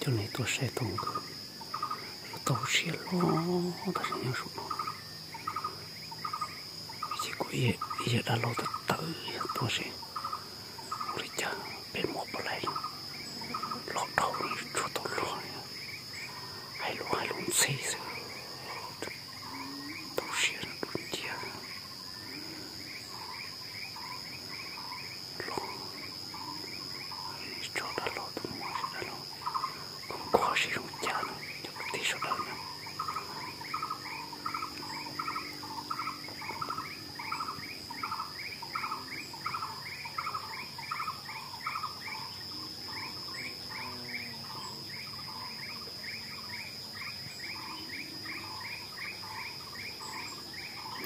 Cov neeg tuaj saib tau nkawd tau siab loj tab sis nyob saum no. Ces kuv ib yam dab laug tawv tawv yog tuaj seb ua li cas peb muab pov laij los dhau tsuag tau luag, hais lus hais lus ntxhi xwb. Tau siab dub nciab. Los, tso dab laug tus muam, dab laug kuj nquag seb zoo cas no, cov kwv tij sawv daws na.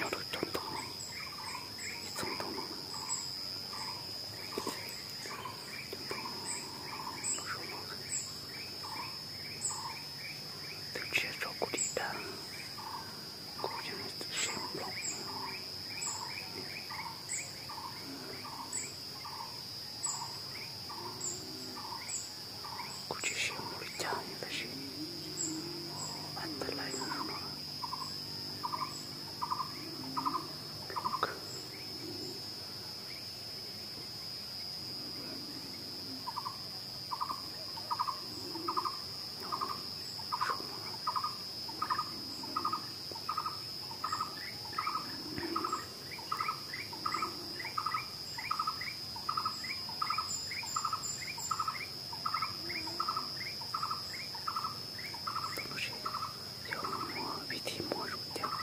Nyob rau cov ntoo, ib txog ntoo no, cov ntoo no, twb tsis tso kuv dim dab, kuv yeej siab nplooj. Kuv tsis siab mus li cas tab sis, a, tag lawm no. Tam no seb yog muaj vib thib muag zoo cas.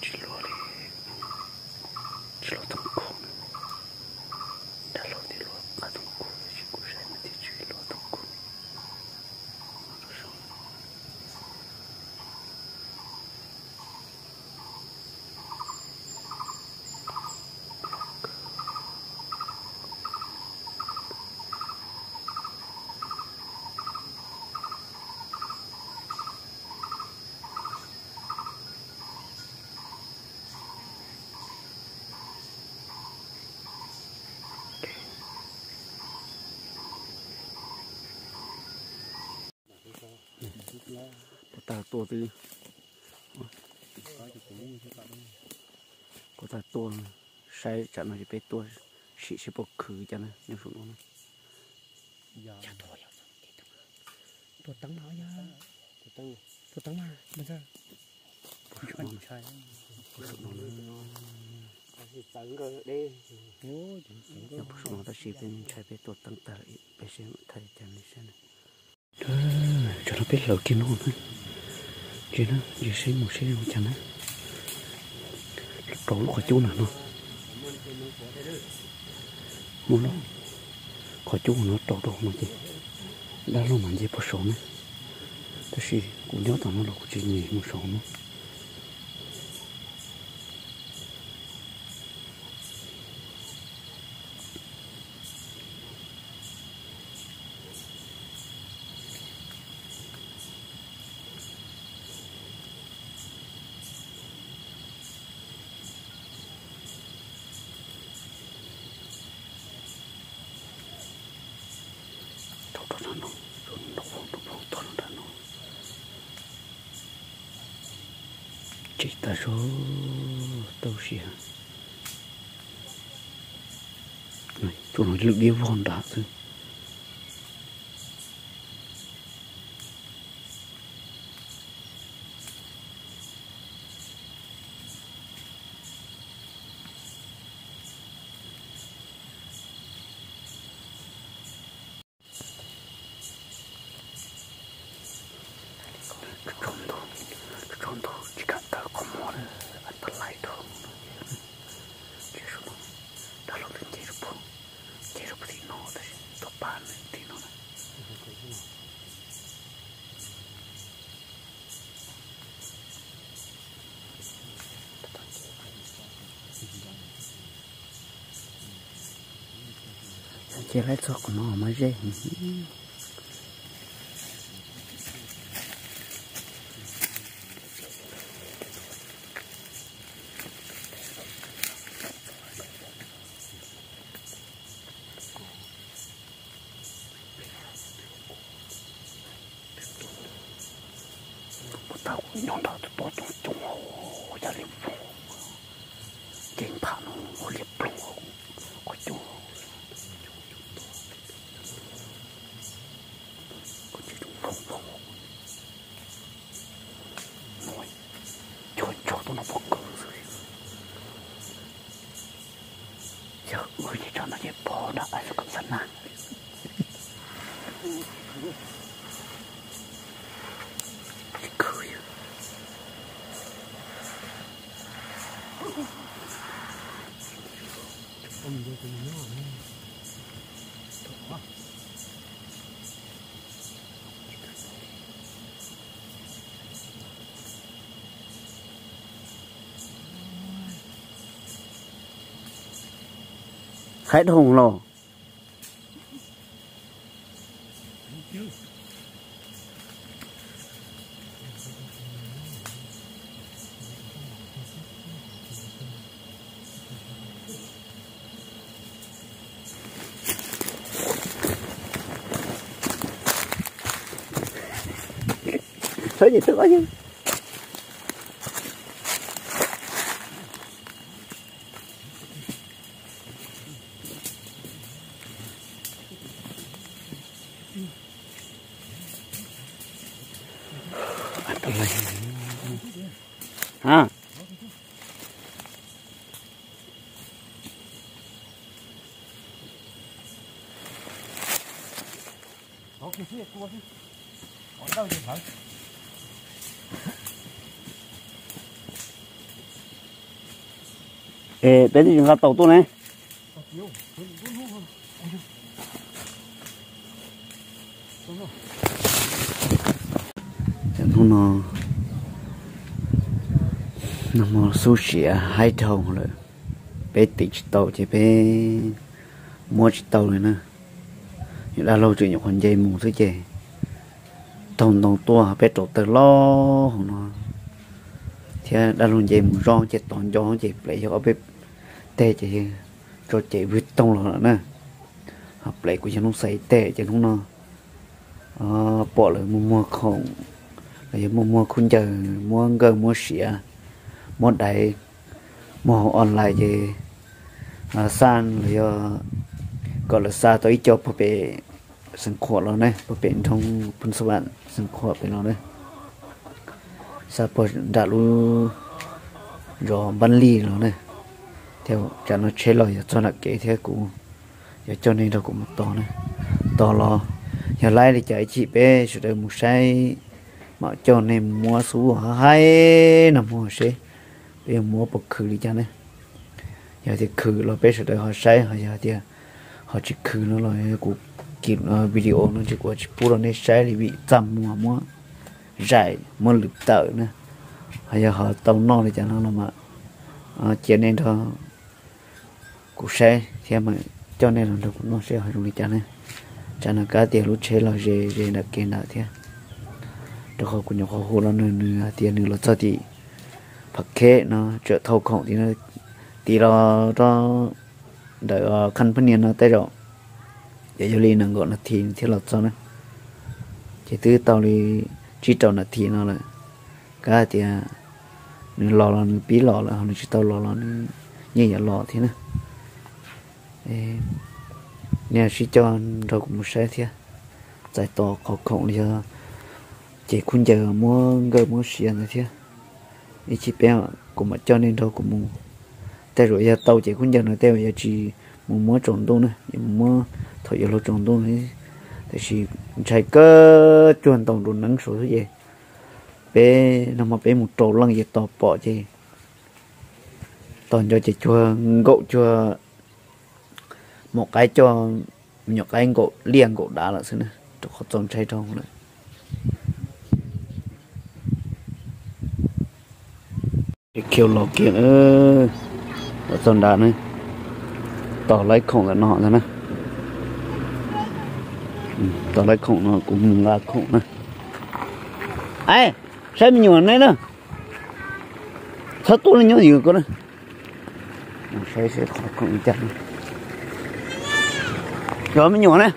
Tsis luag li, tsis luag toog kug na. Dab laug tias luag qab toog kug tab sis kuv saib mas twb tsis luag toog kug. Puas tag tuaj twb, puas tag tuaj saib tsam no ces peb tuaj sim seb puas khwv cas na nyob saum no na. Tua teeb no, tua teeb na, puas saum no na. Yog puas saum no tab sis peb ntshai peb tua teeb tag lawm peb seb thaij li cas li saib na. Tsam no peb hlawv kiag no na, ntsia na, ntsia seb mus seb zoo cas na. Rau lub qhov cub na no, muaj lub qhov cub no rau rau no ces dab laug mas nce puag saud na, tab sis kuv nyob tom no los kuv tsis nyeem mus saud no. Rau rau no, rau nraum, rau nraum tod no nram no. Tseem tas zog tau siab. Tsuas no lwm liab vog nrad xwb. Ntug tsis kam tawm qhov muag lawm, a tau lais rau. Tsis su no, dab laug twb nce rau puag, nce rau puag tim no tab sis tuaj pab nws tim no na. Ces laib txog qhov no mas ze. Puag ta kuv nyob nrog tus tod coob coob, yog li ploog, ces pham no ua li ploog, qhov coob, kuv ntshe coob ploog ploog. Cog cog tuaj no pom kawg xwb. Yog wb ces tso no ces pog nrog ai xwb kawm xab nag. Tsis khwv yog. Haib dhau los. Saib ces twb ob yog. Es peb twb tsis nqa tau tuaj ne. Hnub no nag hmo xub siav haib dhau lawm, peb tim tsis tau ces peb muab tsis tau li na. Yog dab laug tseem nyuam qhuav nce mus xwb ces taug ntoo tuaj peb rauv taws loj hauv no thiab dab laug nce mus zoj ces tod nco ces plev yog ob peb teg ces tso cev vwg toog los lawm na. Ho plev kuv yog hnub xais teg ces hnub no pom lawv muag muag khoom, los yog muag muag khaub ncaws, muab nkawj muab siav, muab daiv, muag hauv online ces xa los yog kom lawv xa tau ib co puag pem Xeev Khuam los ne, puag pem nroog Phoos Xas Vam Xeev Khuam pem los ne, xa puag nram lub zos Npab Lij los ne. Thiab tsam no tsheb los yog txog nram kev thiab kuv yuav coj nej nrog kuv mus tos na. Tos los yog laib li cas ib chim peb sawv daws mus saib, mam coj nej mus muab xub haib nag hmo seb peb yuav muab puas khwv li cas ne. Yog tias khwv los peb sawv daws ho saib, ho yog tias ho tsis khwv no los kuv, video no ces kuv tsis pub rau nej saib li vim txaj muag muab zais muab lwm tawm na. Ho yog ho tau noj li cas no los mas cia nej nrog kuv saib thiab mas coj nej los nrog kuv noj seb ho zoo li cas ne. Tsam no kab tias lub tsheb los ze ze nram kev ntawd thiab, rau qhov kuv nyuam qhuav hu los nws, nws hais tias nws los txog tim Phav Kheb no, tseem thauj khoom tim no, tim los rau ntawm Kham Phab Nias no tej zaum ces yog li nees nkaum nas this nws thiaj los txog na. Ces twb tau li tsib rau nas this no lawm. Kab hais tias nws los los nws pib los lawm, ho nws tsis tau los los nws yeej yuav los thiab na. Nej sib coj nrog kuv mus saib thiab, txais tos qhov khoom los yog cev khaub ncaws muab nkawj muab siav ntawd thiab. Ib chim peb kuv mam coj nej nrog kuv mus. Tej zaum yog tau cev khaub ncaws no tej zaum yuav tsis mus muab tsaus ntuj na, yuav mus muab thaum yuav luag tsaus ntuj no. Tiam sis ntshai kawg, cuag ntaus nruas neeb saud xwb ces Peb nag hmo peb mus rau leej ces tos pom ces tos nco ces cuag nkaum cuag maum qaib coj me nyuam qaib nkaum liaj nkaum dav lawm xwb na, rau qhov txaus ntshai rau lawm. Khiav los kiag, los txog nrad na, tos laib khoom ntawm no ntag na. Tos laib khoom no kuv mus nqa khoom na. Saib me nyuam ne na, txhob tuaj li nyob ywg ko na. Saib seb qhov khoom li cas. Yog me nyuam ne.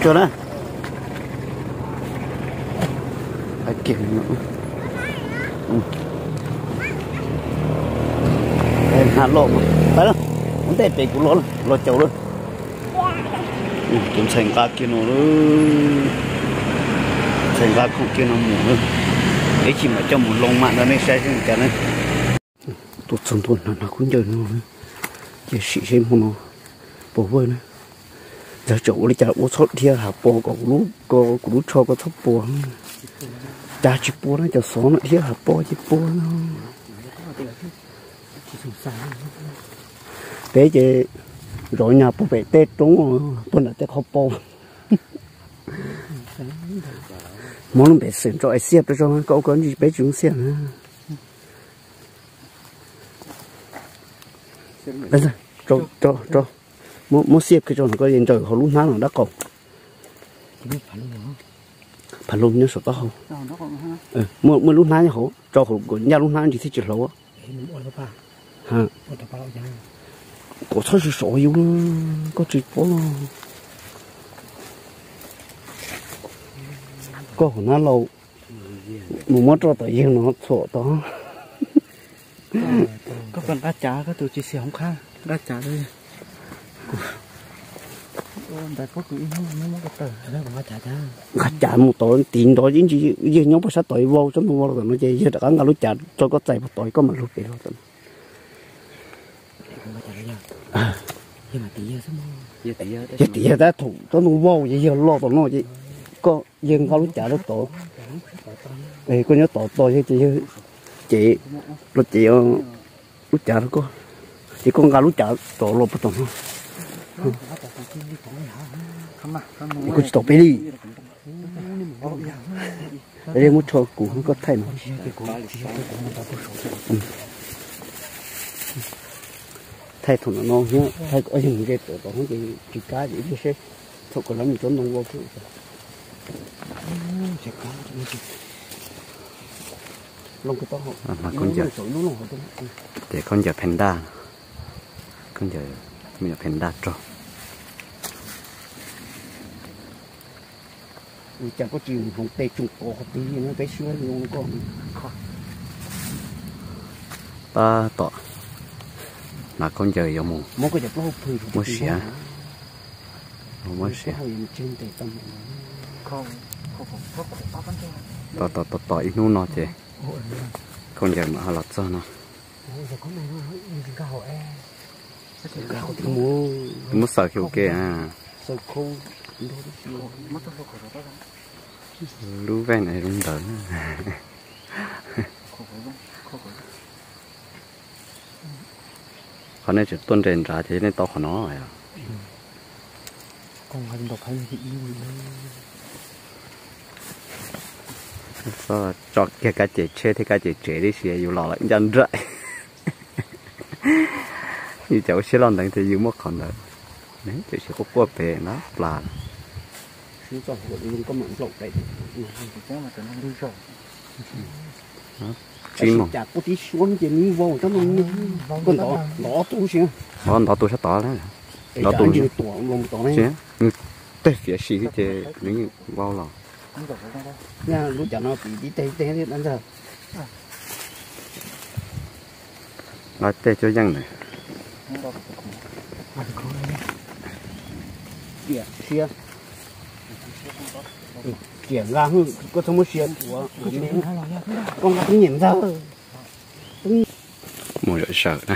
Tsuag na. Hnav loj, ua ntej pem kuv los, los caum lawm. Kuv ntxhais nqa kiag no, ntxhais nqa khoom kiag no mus lawm. Ib chim mam coj mus loo mam rau nej saib seb cas na. Tuaj txog ntua hnav hnav khaub ncaws no, cia sim seb hmo no puas vawj na. Ntxawg tseem ua li cas ua txhob dhia hav pos kom kuv lub tsho ko txhob puas. Cas tsis puas na, cov xov no dhia hav pos ces puas na. Peb ces zov nyas puag pem tej roob, puag nram tej qhov pos. Hmoob lub npe xeem tso es xiaj rau tso, koj ua koj ntsis peb tsis zoo xiaj na. Muab xiaj kiag rau no, koj ntsawm hauv lub hnab no dab qaum. Phav lug nyob saum taub hau. Muaj lub hnab nyob hauv, tso hauv kom ncaj lub hnab ntsis thiaj tsis hlauv. Kom txhob sov sov yus, koj tsis paub. Koj hauv hnab laus, mus muab rau tom yawg no txhuam tod. Koj nqa cav, koj tus tsis xis hoob qhab nqa cav. Nqa cav mus tod, tiv nrov ib ntsis, yawg nyob puag sab tod vau, tsob ntoo vau los tom no ces yawg rov qab nqa lub cav tso koj txais puag tod koj mam lug pem los tom no. Yog tiv yawg tab, thaum tsob ntoo vau ces yawg los tom no ces koj, yawg nqa lub cav rau tod, koj nyob tod tos yawg ces yawg cev, los cev lub cav rau koj, ces koj nqa lub cav rov los puag tom no. Koj tsis tau peb li. Muab tsho kuv koj thaij no. Thaij thaum no no thiab, thaij kom yog mus ze tom tod ces tsis kab ces ib pliag seb thaum kawg lawv mus tsob ntoo vau xwb. Ces khaub ncaws phen daj, khaub ncaws me nyuam phen daj rog. Ua cas koj tsis mus hloov tes tsoom qos qhov twg no peb siab zoo koj. Tab tom hnav khaub ncaws yuav mus muab siav, muab siav. Tos tos tos ib hnub no ces khaub ncaws mam ho los txog no. Muab xaws kiag ua ke. Lub vej no zoo ntawd. Qhov nej tseem tuaj nres nrad ces nej tau qhov no. Tso kiag kab ces tsheb thiab kab ces tsev tib si yus los lawm ncaj nraim. Yus cov ua siab loj ntev tias yus muaj qhov ntawd, tiam sis quaj quaj pem na plas. Tsis mus. Ntov tus sab tod, ntov tus, ntov tus, nws tej fiav si xwb ces nws yeej vau los. Nqa tej cuab yeej ntawd. Tiam nqa, koj txhob muab sia ua, koj nqa tub nyiam ntxawg. Mus zom zaws na.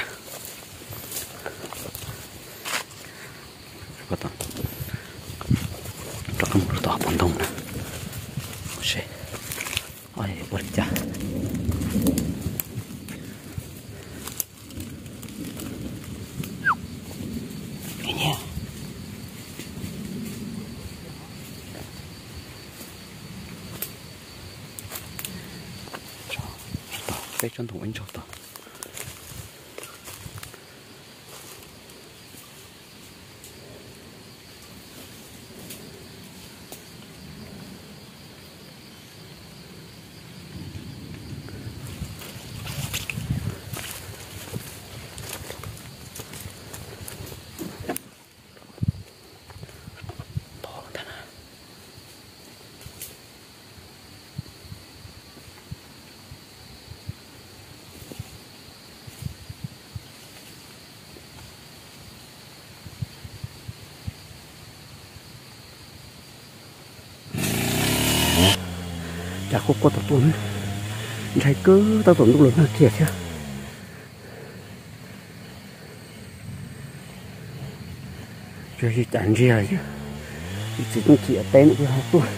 Rov qab mus rau tom hauv paus ntoo na. Seb puas li cas. Peb tsob ntoo ib ntsaug tod. Cas quaj quaj tau tuaj, ntshai kawg tab tom ntuj los nag kiag thiab. Tsuas yog cas ntsiag, txiv Tooj Chim teb no kuj ho tuaj.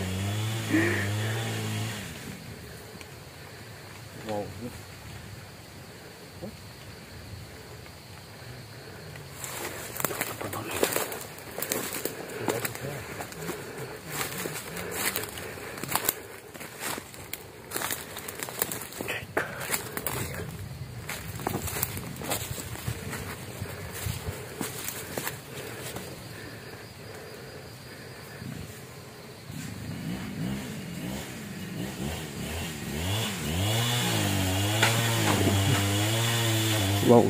Vau.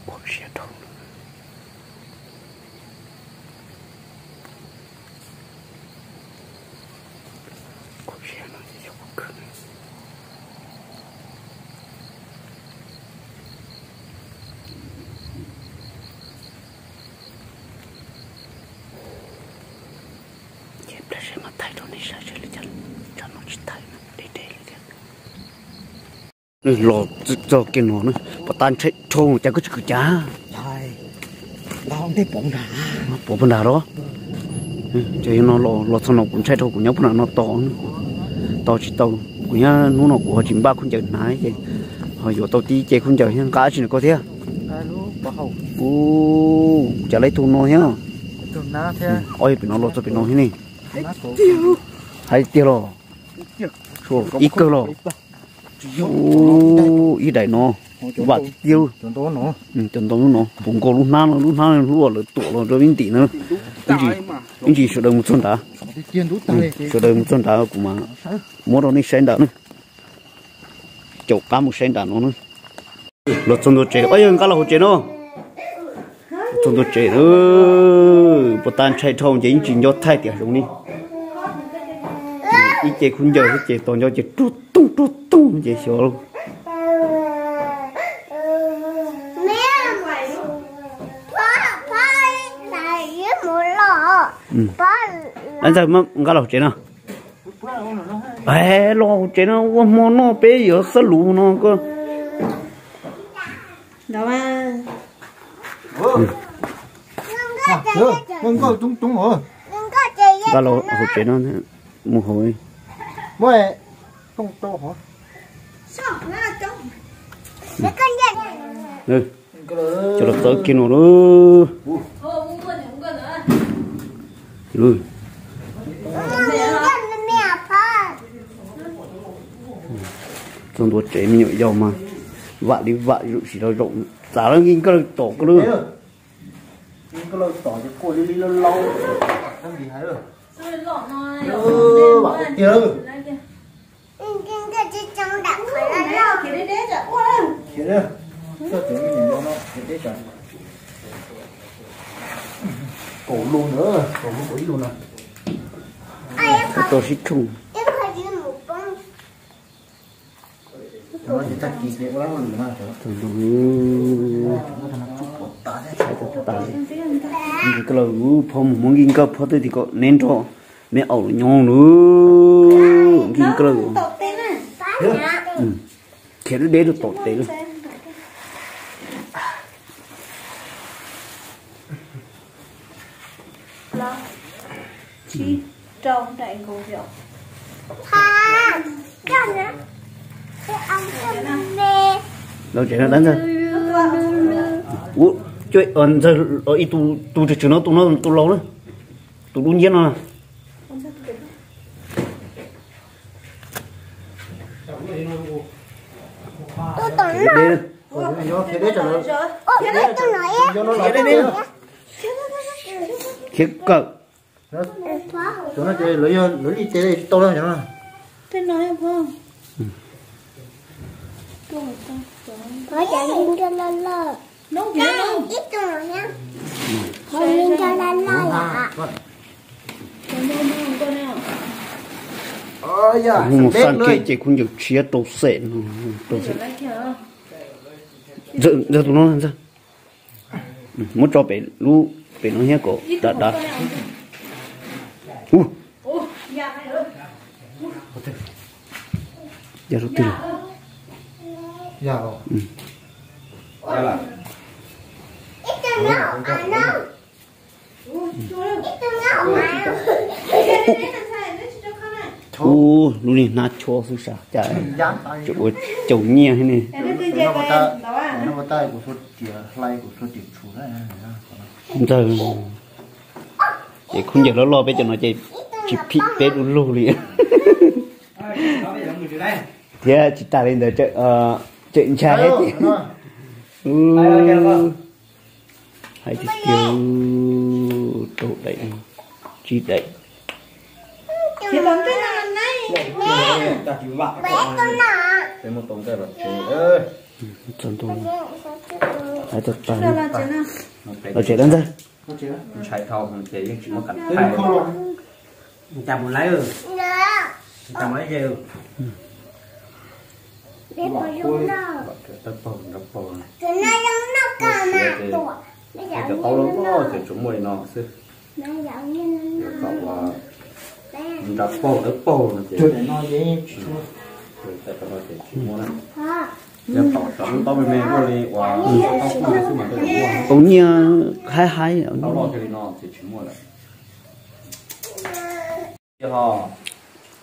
Khuv siab dhau. Khuv siab no ces yog kawg. Ces plag seb mas thaij rau nej saib seb li cas, tsam no tsis thaij deb deb li thiab. Los txog kiag no na, pos tab ntshai dhau cas koj tsis kwv cav. Pov puag nrad los? Ces no los txog no kuv ntshai dhau, kuv nyob puag nram no tos, tos tsis tau. Kuv nyob hnub no kuv ho tsis npaj khaub ncaws hnav ces ho yuav tau tib ce khaub ncaws thiab, nqa tsi na koj thiab. Ua cas lawv ib tug no thiab. Ob, pem no los txog pem no thiab ne. Hais tiag los? Ib kawg los? Ib daim no. Vam tiag. Cov ntoo lub no puv nkaus lub hnab no, lub hnab hlub lawv tuam los rau ib ntim na. Ib ntsis sawv daws mus txog nrad. Sawv daws mus txog nrad kuv mam muab rau nej saib nrad na. Caum qab mus saib nrad no na. Los txog ntua tsev, yog nqa los hauv tsev no. Txog ntua tsev, pos tab ntshai dhau ces yeej tsis nco thaij tias zoo li. Ib ce khaub ncaws thiab ces tos nco ces rug toog rug toog ces xyov. Ntxawg, nqa los hauv tsev no. Los hauv tsev no ua hmo noj peb yuav xab lus no koj. Nqa los hauv tsev no, mus hauv. Cov los txawb kiag no lawm. Txog ntua tsev me nyuam yaus mas vam li vam, zaum sis los zaum txav lawm, nkig nkaj lawm tom koj lawm. Kaum lus na, kaum lus kaum ib lus na. Tau sib tshooj. Nkig nkaj lawm, phauj mus muab nkig nkaj, phauj twb tias kom neb nrog me aum los nyob lawm. Nkig nkaj lawm. Khiav deb deb rau tom tes lawm. Los tsev no dab ntxawg. Ua, ntxawg, ib tug, tus tswv tswv no, tus no tus laus na, tus dub nciab no. Khiav kawm. Lawv li tes tsis tau no. Mus xaj kev ces kuv ncaws tshiab rau xem no, rau xem. Ntxawg, tus no ntxawg. Muab tso pem lub, pem no thiab kom dav dav. Ya rau twg lawm? Ub, lub niag hnab tshuab xwb sas cas tseem ua caum nyiaj thiab ne. Ntxawg, ces khaub ncaws loj loj peb cov no ces tsis phim peb du lug li. Thiab tsis tas li ntawd, tseem ntshai thiab ces. Hais tiag tiag, rau daim, tsib daim. Txog ntua, hais tau tas. Los tsev dab ntxawg. Ntshai dhau ces yeej tsis muaj kam thaij. Cas mus lawm, cas mus lawm. Cov taub loj loj ces tsuas muaj li no xwb. Nra paug dawb paug no ces, no ces tsis muaj na. Yog tom cov lub taub me me muaj li uas taub xwb mas, tau nyiaj haib haib. Taub loj li no ces tsis muaj lawm.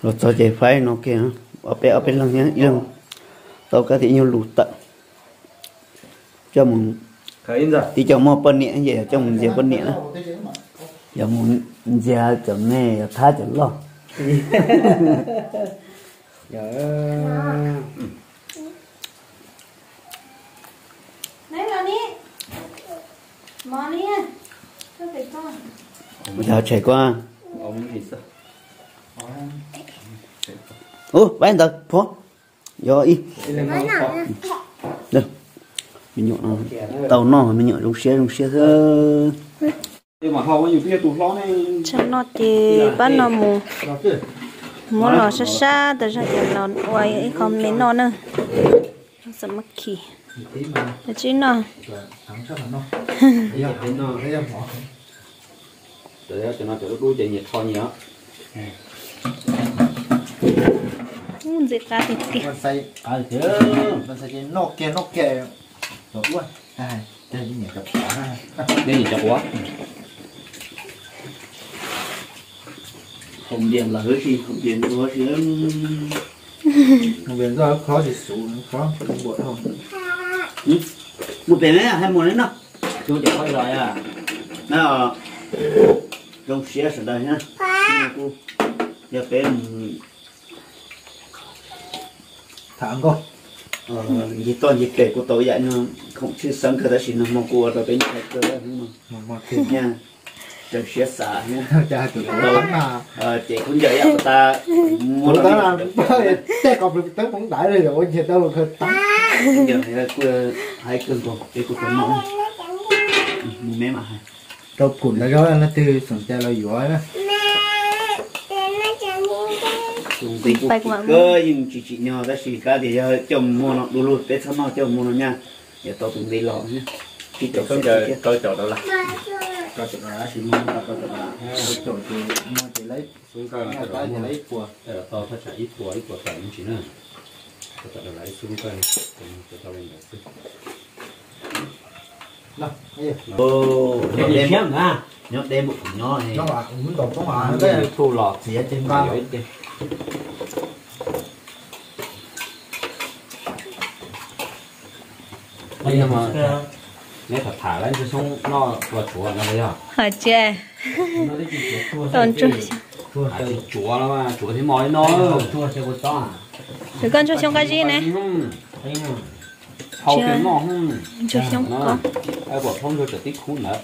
Los txog ces faib no kiag, ob peb ob peb leeg, ib leeg tau kab tias ib nyuag lus tawm. Coj mus, tib co muaj poj niam ces coj mus ntxias poj niam na. Yog mus ntxias cov me, yog thab cov loj. Yog tshem koj. Ub, pab ntawd phuav. Yog ib, me nyuam tau noj, me nyuam zoo siab zoo siab xwb. Tsam no ces pab no mus muab los sab sab tas zog ces los ua ib qho me noj na. Xam mab khi, tsib noj. Cov no cov dub dub ces nyias rho nyias. Ub, ntxim qab tiag tiag. Noj kiag noj kiag. Ua, nej nim cov quav. Hom npias lawm si, hom npias ntxuav si. Hom npias ntxuav khob tsis xuv, khob npuam dhau. Mus pem me hais mus li no. Cov khob los na, zoo siab sawv daws na. Yog peb tham nkauj, ncig toj ncig pem kuj tau yam nyuag khoom tshwj xeeb kawg tab sis nag hmo kuj ua rau peb ntshai kawg. Raws siab xav thiab. Ces kuv ncaws ib yam tas, tej qos pw teeb poob ntaiv li ua nyiag tau kawg tas. Kuj hais kawg nkaus peb kuj tau noj. Mus me mam hais. Rau phum ntawd zog leej twg xoom cai los yuav na. Tus nqi kuj kawg yeej tsis tsim nyog tab sis kav tias yog coj mus muag no du lug peb txhob noj coj mus muag no nyaj, yuav tau tus nqi los thiab. Tsis tau kaw caum rau lawm. Kaw caum rau lawm, tab sis muag kaw caum rau lawm. Kaw caum ces muag ces lawv xub kaw, kaw ces lawv ib puas. Tau thaj tsam ib puas ib puas tawm me ntsis na. Kaw tawm rau lawv xub kaw, tau li ntawd xwb. Nyob deb npaum kuv nyob, YouTube los txiav ces nqa ib ce. Neb tham tham lawv ntsuag xyoob noj ua tsuav no yog? Tsis tsuav los tsuav thiab mos li no. Koj ntsuag xyoob qab zib ne. Hau kiag noj. Ntsuag xyoob qab. Pom phob ntsuag tawm tib khub ntawd.